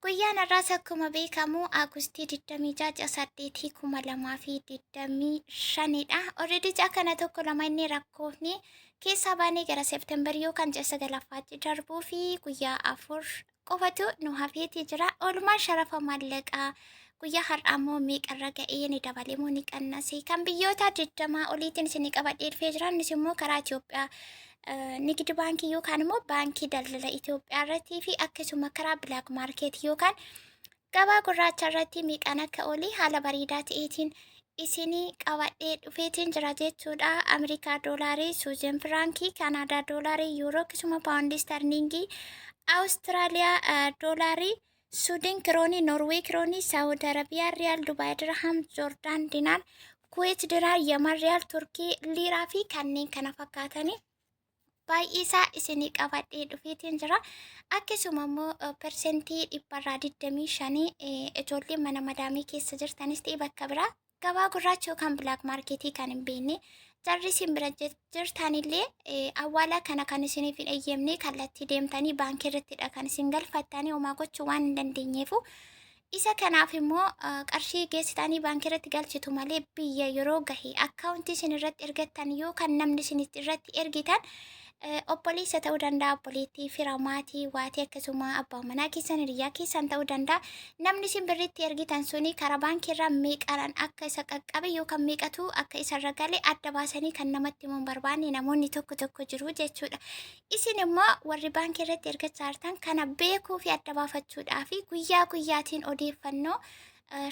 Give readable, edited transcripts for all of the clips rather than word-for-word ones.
Guyyaan har'aas akkuma beekamu Agustii 26 8 2025 dha. Already ji'a kana tokko lama inni rakkoofni keessaa baanee gara Seeptembar yookaan ji'a sagalaffaatti darbuu fi guyyaa 4 qofatu nu hafeetii jira. Oolmaan sharafa maallaqaa guyyaa har'aa immoo meeqarra ga'ee, ni dabale moo ni qannase, kan biyyoota 20 oliitiin isinii qabadhee dhufee jira. Innis immoo karaa Itoophiyaa nigdi baankii yookaan immoo Baankii Daldala Itoophiyaa irratti fi akkasuma karaa black market yookaan gabaa gurraacha irratti meeqaan akka olii haala bareedaa ta'eetiin isinii qabadhee dhufeetiin jira jechuudha. Ameerikaa doolaarii, Suuzen Firaankii, Kaanaadaa doolaarii, Yuuroo, akkasuma paawundii sterlingii, Awustiraaliyaa doolaarii, Suudin kiroonii, Noorwee kiroonii, Saawud Arabiyaa riyaal, Dubaay dirham, Joordaan dinaar, Kuweet dinaar, Yaman riyaal, Turkii liiraa fi kanneen kana fakkaatanii baay'ee isaa isinii qabadhee dhufeetiin jira. Akkasuma immoo persentii 25% ijoollee mana madaamii keessa jirtanis ta'e bakka biraa gabaa gurraacha yookaan black marketii kan hin beekne jarri isin bira jirtanillee, awwaala kana kan isiniif hin eeyyamne, kallattii deemtanii baankii irrattidha kan isin galfattanii homaa gochuu waan hin dandeenyeefu. Isa kanaaf immoo qarshii geessitanii baankii irratti galchitu malee, biyya yeroo gahe akkaawuntii isin irratti ergattan yookaan namni isin irratti ergitan obboleessa ta'uu danda'a, obboleettii, fira, maatii, waatii, akkasuma abbaa manaa keessan, hiriyaa keessan ta'uu danda'a. Namni isin birritti ergitan suni karaa baankii irraa meeqaan akka isa qaqqabe yookaan meeqatu akka isarra gale adda baasanii kan namatti himuu hin barbaanne namoonni tokko tokko jiru jechuudha. Isin immoo warri baankii irratti ergachaa jirtan kana beekuu fi adda baafachuudhaa fi guyyaa guyyaatiin odeeffannoo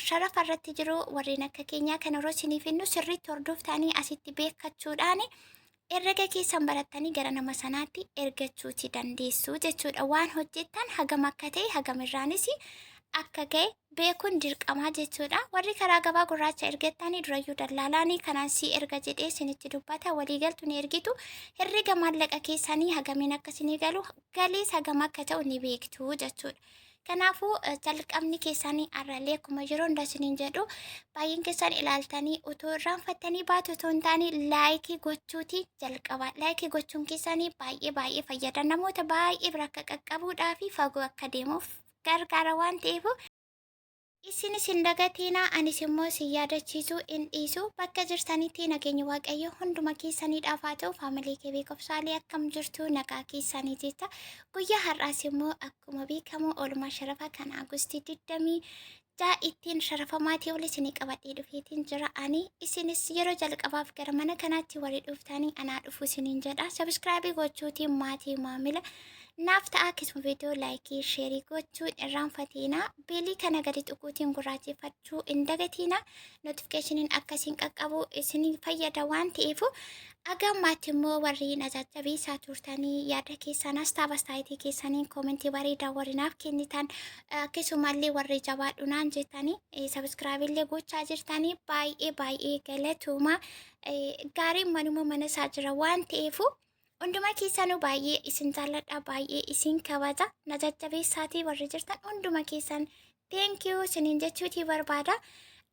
sharafa irratti jiru warreen akka keenyaa kan yeroo isiniif hinnu sirriitti hordoftanii asitti beekachuudhaan herrega keessan barattanii gara nama sanaatti ergachuuti dandeessu jechuudha. Waan hojjettan hagam akka ta'e, hagam irraanis akka ga'e beekuun dirqamaa jechuudha. Warri karaa gabaa gurraacha ergattanii durayyuu dallaalaanii kanaan si erga jedhee isinitti dubbata, waliigaltu, ni ergitu. Herrega maallaqa keessanii hagamiin akka isinii galu, galiis hagam akka ta'u ni beektu jechuudha. Kanaafuu jalqabni keessanii har'allee akkuma yeroo hunda isiniin jedhu, baay'een keessan ilaaltanii utuu irraanfattanii baatu otoo hin taane, like gochuuti jalqaba. Like gochuun keessanii baay'ee baay'ee fayyada. Namoota baay'ee bira akka qaqqabuudhaa fi fagoo akka deemuuf gargaara waan ta'eef, isinis hin dagatiinaa, anis immoo isin yaadachiisuu hin dhiisu. Bakka jirtanitti nageenyi Waaqayyo hunduma keessaniidhaaf haa ta'u. Family kee beekumsaalee, akkam jirtu? Nagaa keessanii jecha. Guyyaa har'aas immoo akkuma beekamu oolmaa sharafa kan Agustii 26 ittiin sharafamaatii ol isinii qabadhee dhufeetiin jira. Ani isinis yeroo jalqabaaf gara mana kanaatti warri dhuftanii, anaa dhufu isiniin jedha. Subscribe gochuutiin maatii maamila naaf ta'a. Akkasuma viidiyoo like, share gochuun irraanfatiina. Bell kana gadi tuquutiin gurraacheffachuu hin dagatiina. Notificationiin akkasiin qaqqabu isin fayyada waan ta'eef. Aga ammaatti immoo warri na jajjabeessaa turtanii, yaada keessan astaabaastaayitii keessanii comment bareedaa warri naaf kennitan, akkasumallee warri jabaadhu naan jettanii subscribe illee gochaa jirtanii, baay'ee baay'ee galatooma. Gaariin manuma mana isaa jira waan ta'eefu, hunduma keessanuu baay'ee isin jaalladha, baay'ee isin kabaja. Na jajjabeessaatii warri jirtan hunduma keessan thank you isiniin jechuutii barbaada.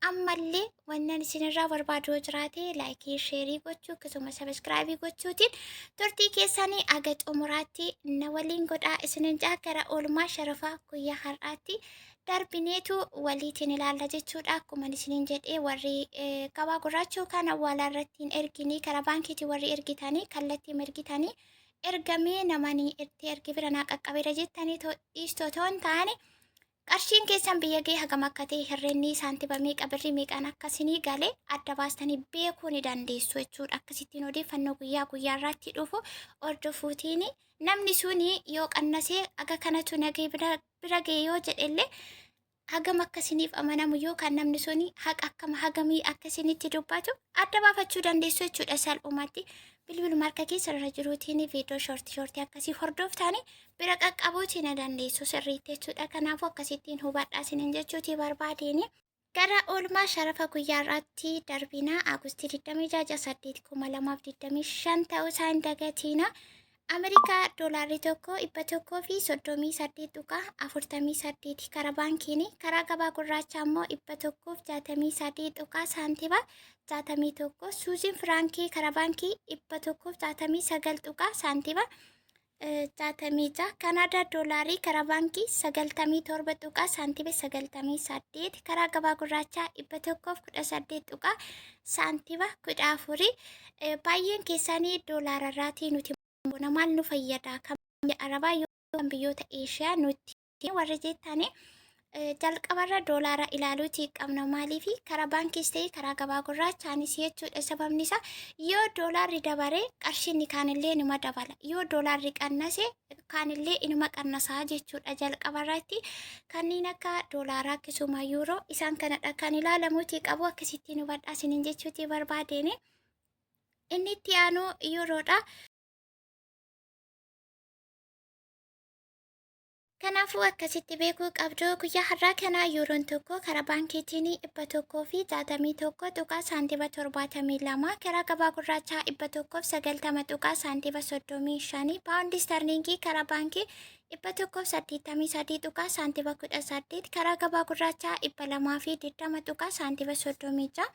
Ammallee wannan isinirraa barbaadu yoo jiraate, like, share gochuu, akkasuma subscribe gochuutiin turtii keessanii aga xumuraatti na waliin godhaa isinin jaa. Gara oolmaa sharafaa guyyaa har'aatti darbineetu waliitiin ilaalla jechuudha. Akkuma isiniin jedhee, warri gabaa gurraacha yookaan awwaalaa irratti hin erginii, karaa baankiitii warri ergitanii, kallattii ergitanii, ergamee namanii itti ergi bira naa qaqqabeera jettanii dhiistoo otoo hin taane, qarshiin keessan biyya ga'e hagam akka ta'e, herrenni saantiba meeqa, birrii meeqaan akkasinii galee adda baastanii beekuu ni dandeessu jechuudha. Akkasittiin odeeffannoo guyyaa guyyaa irratti dhufu hordofuutiin, namni suni yoo qannasee aga kanatu nagee bira ga'e yoo jedhellee, hagam akkasiniif amanamu yookaan namni suni haqa akkama hagamii akkasinitti dubbatu adda baafachuu dandeessu jechuudha salphumatti. Bilbiluma harka keessa irra jiruutiin viidiyoo short short akkasii hordoftanii bira qaqqabuutii na dandeessu sirriitti jechuudha. Kanaafuu akkasittiin hubadhaa isiniin jechuutii barbaadeen. Gara oolmaa sharafa guyyaa irraatti darbina. Agustii 26 8 2025 ta'uu isaa hin dagatiina. Ameerikaa doolaarri tokko 138.48 karaa baankiin, karaa gabaa gurraachaa immoo 163 tuqaa saantima 61. Suuziin firaankii karaa baankii 169 tuqaa saantima 66. Kanaadaa doolaarii karaa baankii 97 tuqaa saantima 98, karaa gabaa gurraachaa 118 tuqaa saantima 14. Baay'een keessanii doolaara irraatii nuti maal nu fayyada, kan biyya Arabaa yookaan biyyoota Eeshiyaa nutti warri jettanii, jalqabarra doolaara ilaaluutii qabna. Maaliif? Karaa baankiis ta'e karaa gabaa gurraachaanis jechuudha. Sababni isaa yoo doolaarri dabare qarshiin kaanillee inuma dabala, yoo doolaarri qannase kaanillee inuma qannasaa jechuudha. Jalqabarratti kanneen akka doolaaraa akkasuma yuuroo isaan kanadha kan ilaalamuutii qabu. Akkasittiin hubadhaa isiniin jechuutii barbaadeen. Inni itti aanu yuuroodha. Kanaafuu akkasitti beekuu qabdu. Guyyaa har'aa kana yuuroon tokko karaa baankiitiin 161 tuqaa saantima 72, karaa gabaa gurraachaa 190 tuqaa saantima 35. Paawundi istarliingii karaa baankii 183 tuqaa saantima 18, karaa gabaa gurraachaa 220 tuqaa saantima 36.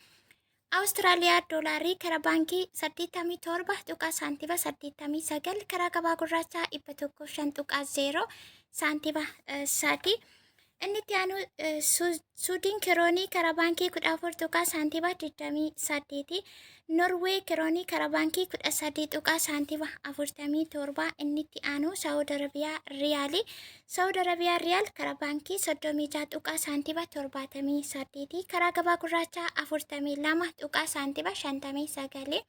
Awustiraaliyaa doolaarii karaa baankii 87 tuqaa saantima 89, karaa gabaa gurraachaa 105 tuqaa 0 saantima 3. Inni itti aanu Suudiin kiroonii karaa baankii 14 tuqaa saantima 28. Norwee kiroonii karaa baankii 13 tuqaa saantima 47. Inni itti aanu Saawud Arabiyaa riyaalii. Saawud Arabiyaa riyaal karaa baankii 36 tuqaa saantima 78, karaa gabaa gurraachaa 42 tuqaa saantima 59.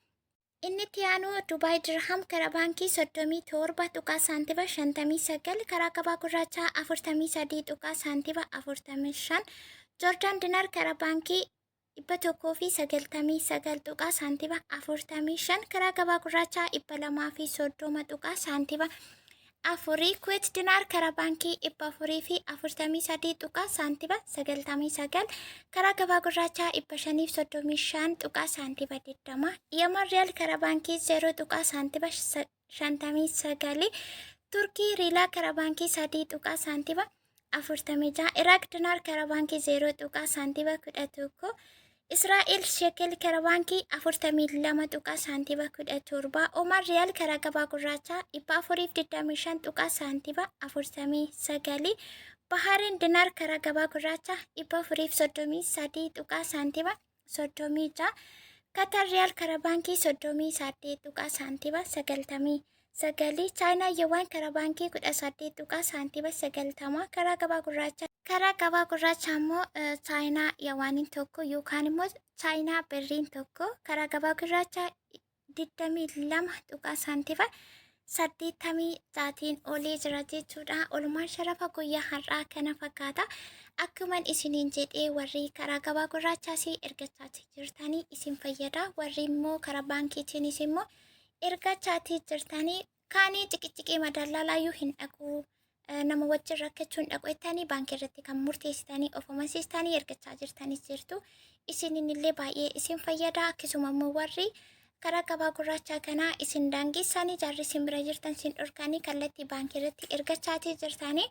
Inni itti aanu Dubaay Dirham karaa baankii 37 tuqaa saantima 59, karaa gabaa gurraachaa 43 tuqaa saantima 45. Joordaan dinaar karaa baankii 199 tuqaa saantima 45, karaa gabaa gurraachaa 230 tuqaa saantima 4. Kuweet dinaar karaa baankii 443 tuqaa saantima 99, karaa gabaa gurraachaa 535 tuqaa saantima 20. Yaman riyaal karaa baankii 0 tuqaa saantima 59. Turkii riilaa karaa baankii 3 tuqaa saantima 46. Iraaq dinaar karaa baankii 0 tuqaa saantima 11. Israa'el shekel karaa baankii 42 tuqaa saantima 17. Oman riyaal karaa gabaa gurraachaa 425 tuqaa saantima 49. Bahaariin dinaar karaa gabaa gurraachaa 433 tuqaa saantima 36. Qatar riyaal karaa baankii 38 tuqaa saantima 99. Chaayinaa yuwaan karaa baankii 18 tuqaa saantima 90, karaa gabaa gurraachaa. Karaa gabaa gurraachaa immoo Chaayinaa yuwaaniin tokko yookaan immoo Chaayinaa birriin tokko karaa gabaa gurraachaa 22 tuqaa saantima 86 olee jira jechuudha. Oolmaan sharafa guyyaa har'aa kana fakkaata. Akkuman isiniin jedhee, warri karaa gabaa gurraachaas ergachaa jirtanii isin fayyada. Warri immoo karaa baankiitiinis immoo ergachaatii jirtanii kaanii ciqiciqii madaalaalaayyuu hin dhaqu. Nama wajjin rakkachuu hin dhaqu jettanii baankii irratti kan murteessitanii of amansiistanii ergachaa jirtanis jirtu. Isiniin illee baay'ee isin fayyada. Akkasuma immoo warri karaa gabaa gurraachaa kanaa isin daangeessanii, jaarri isin bira jirtan isin dhorkanii kallattii baankii irratti ergachaatii jirtanii,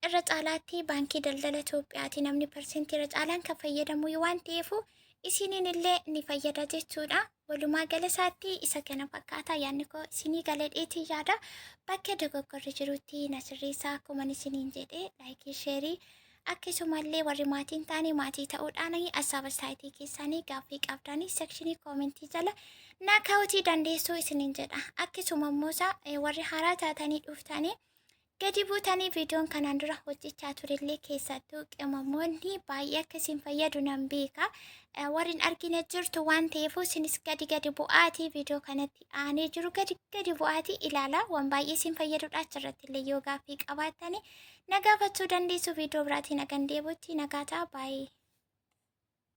irra caalaatti Baankii Daldala Itoophiyaati namni parsentii irra caalaan kan fayyadamu waan ta'eef isiniin illee ni fayyada jechuudha. Walumaa gala isaatti isa kana fakkaata. Yaadni koo isinii galadheetii yaada. Bakka dogoggorri jirutti na sirreessaa. Akkuma isiniin jedhe, like, share, akkasumallee warri maatiin taane maatii ta'uudhaan asaaba saayitii keessanii gaaffii qabdanii section comment jala naa kaa'uutii dandeessuu isiniin jedha. Akkasuma immoo warri haaraa taatanii dhuftanii gadi buutanii viidiyoon kanaan dura hojjechaa turellee, keessattuu qimamoonni baay'ee akka isin fayyadu nan beeka. Warri hin argine jirtu waan ta'eef isinis gadi gadi bu'aatii viidiyoo kanatti aanee jiru gadi gadi bu'aatii ilaala. Waan baay'ee isin fayyadudha. Achirratti illee yoo gaaffii qabaattanii na gaafachuu dandeessu. Viidiyoo biraatiin hagan deebi'utti nagaa ta'a, baay'ee.